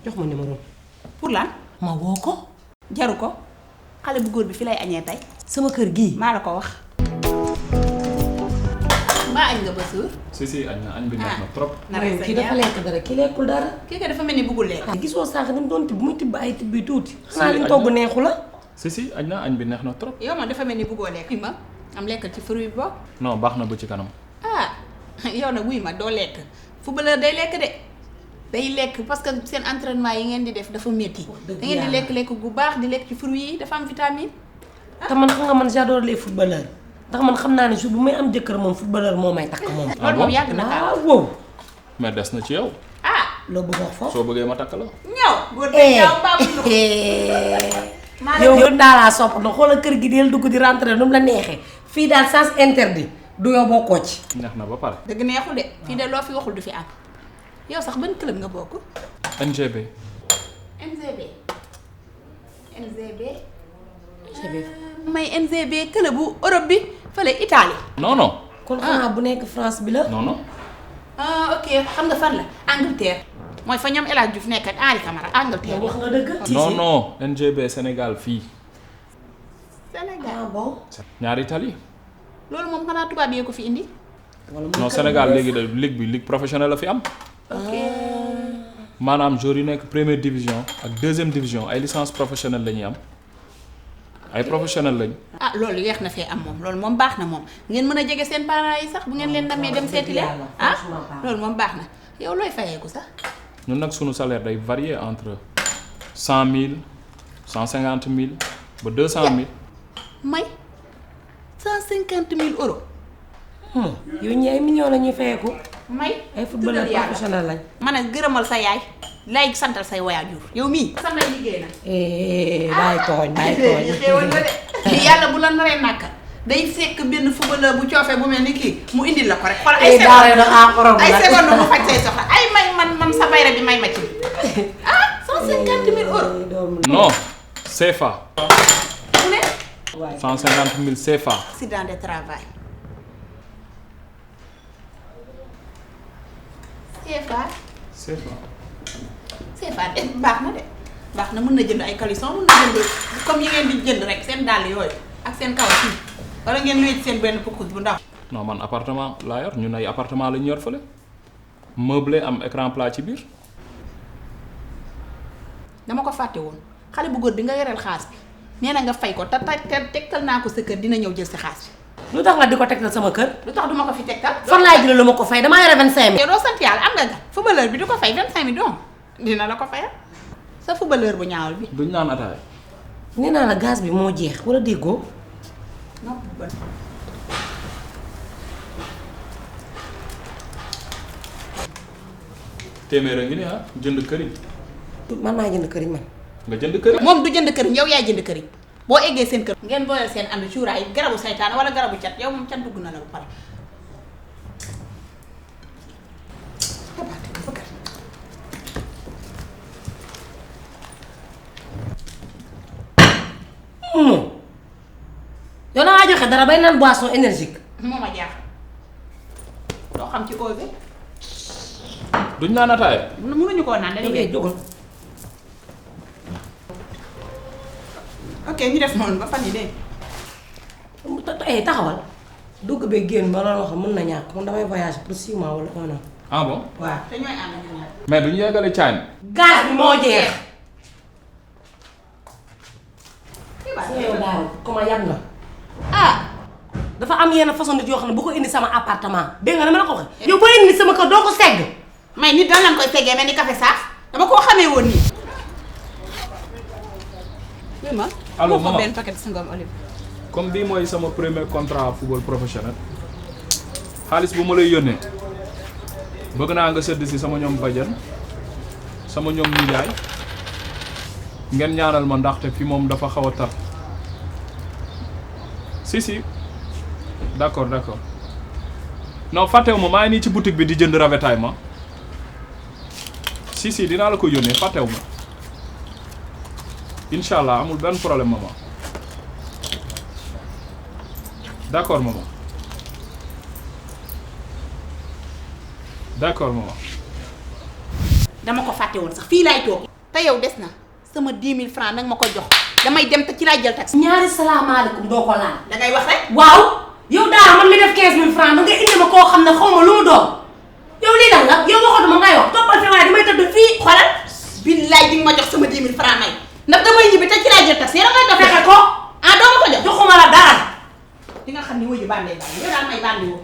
jox ma numéro. pour lan ma woo ko. jaru ko xale bu góor bi fi lay añee tey sama kër gii. maa la ko wax. mbaa añ nga ba suur. si añ na añ bi neex na trop. kii dafa lekk dara kii lekkul dara. kii dafa mel ni bëggul lekk. gisoo sànq ni mu doon tibb muy tibb ay tibb yu tuuti. xanaa li mu togg neexu la. si añ na añ bi neex na trop. yow man dafa mel ni bëggoo lekk. ma am lekkal ci fruit bi bokk. non baax na ba ci kanam. yow nag wuy ma doo lekk footballeur day lekk de day lekk parce que seen entraînement yi ngeen di def dafa métti. da ngeen di lekk gu baax di lekk ci fruit yi dafa am vitamine. te man xam nga man j'adore les footballeurs ndax man xam naa ne su bu may am jëkkër moom footballeur moo may takk moom. loolu moom yàgg na kaa wow. mais des na ci yow. loo bëgg wax foofu. soo bëggee ma takk la. ñëw góor gi ñëw Pape yow yow ndaalaa sopp na xoolal kër gi del dugg di rentrer nu mu la neexee fii daal sens interdit du yow bokkoo ci. neex na ba pare. dëgg neexul de fii de loo fi waxul du fi am yow sax ban club nga bokk. NGB. may NGB club bu Europe bi fële Italie. non. kon xanaa bu nekk France bi la. non. ok xam nga fan la Angleterre mooy fa ñoom El Hadj Diouf nekk ak Henri Camara Angleterre. wax nga dëgg. non NGB Sénégal fii. Sénégal bon. ñaari tali. loolu moom xanaa tubaab yee ko fi indi. non Sénégal léegi de ligue professionnelle la fi am. ok maanaam joueurs yu nekk première division ak deuxième division ay licence professionnelle la ñuy am ay professionnel lañ. loolu yeex na fee am moom loolu moom baax na moom ngeen mën a jege seen parents yi sax bu ngeen leen namee dem seeti leen loolu moom baax na yow looy fayeeku sax. ñun nag sunu salaire day varier entre 100 000 150 000 ba 200 000. may 150 000 euros. yow ñi ay millions la ñuy fayeeku. may ay footballeur professionnel lañ. man a gërëmal sa yaay lay santal say waajur yow mii. samay liggéey na. bàyyi tooñ xéewal nga de. yàlla bu la naree nàkk day fekk benn footballeur bu coofee bu mel ni kii mu indil la ko rek. xool ay seconde mu faj say soxla ay may man sa bayra bi may ma ci. 150 000 euros. non CFA. mu ne. 150 000 CFA. accident de travail. CFA de baax na de baax na mën na jënd ay caleçon mën na jënd comme yi ngeen di jënd rek seen dàll yooyu ak seen kawas yi wala ngeen luy seen benn pukkus bu ndaw. non man appartement laa yor ñun ay appartement la ñu yor fële meublé am écran plat ci biir. dama ko fàtte woon xale bu góor bi nga yoreel xaas bi nee na nga fay ko te tegtal naa ko sa kër dina ñëw jël si xaas bi. lu tax nga di ko tegtal sama kër. lu tax duma ko fi tegtal. fan laay jëlee lu ma ko fay damaa yore 25 000. yow doo sant yàlla am nga footballeur bi du ko fay 25 000 doom dina la ko fayal sa footballeur bu ñaawal bi. duñ naan ataaya. nee naa la gaz bi moo jeex wala déggoo. téeméer a ngi ne jënd këriñ. man maa jënd këriñ man. nga jënd këriñ. moom du jënd këriñ yow yaay jënd këriñ boo eggee seen kër. ngeen booleel seen ànd cuuraay garabu saytaan wala garabu cat yow moom cat dugg na la ba pare. yow na ngaa joxe dara bay naan boisson énergique. moo ma jaaxal doo xam ci osé. duñ naan ataaya. mënuñu koo naan dañuy dee. jógal. ok ñu def noonu ba fan yi dégg taxawal. dugg bee génn ba loolu xam mën na ñàkk man damay voyage pour 6 mois wala 1 an. ah bon. waaw. te ñooy ànd ñu ñaar. mais duñu yeggale caay. gaz bi moo jeex. yow daal comment yàgg na. dafa am yenn façon nit yoo xam ne bu ko indi sama appartement dégg nga dama la ko waxee. yow boo indi sama kër doo ko segg. may nit daan lañ koy seggee mel ni café saaf dama koo xamee woon nii. oui ma. allo maman benn paquet singom olive. comme bii mooy sama premier contrat football professionnel xaalis bu ma lay yónnee bëgg naa nga sëdd si sama ñoom Badiane sama ñoom nijaay ngeen ñaanal ma ndaxte fi moom dafa xaw a tar si d'accord non fàttewu ma maa ngi nii ci boutique bi di jënd ravitaillement si dinaa la ko yónnee fàttewu ma incha allah amul benn problème maman d'accord maman dama ko fàtte woon sax fii laay toog. te yow des na sama 10 000 francs nag ma ko jox damay dem te ci laay jël taxi. ñaari salaamaaleykum doo ko laal. dangay wax rek. waaw yow daal man mi def 15 000 francs ba nga indi ma koo xam ne xaw ma lu mu doon yow lii lan la yow waxatuma ngay wax toppal fi waaye damay tëdd fii xoolal. billaay di nga ma jox sama 10 000 francs may ndax damay ñibbi te ci laay jël taxi yéen a koy def fexe ko ah doo ma ko jox. joxuma la dara. di nga xam ni wuyu bàndee daal yow daal may bàndi woo.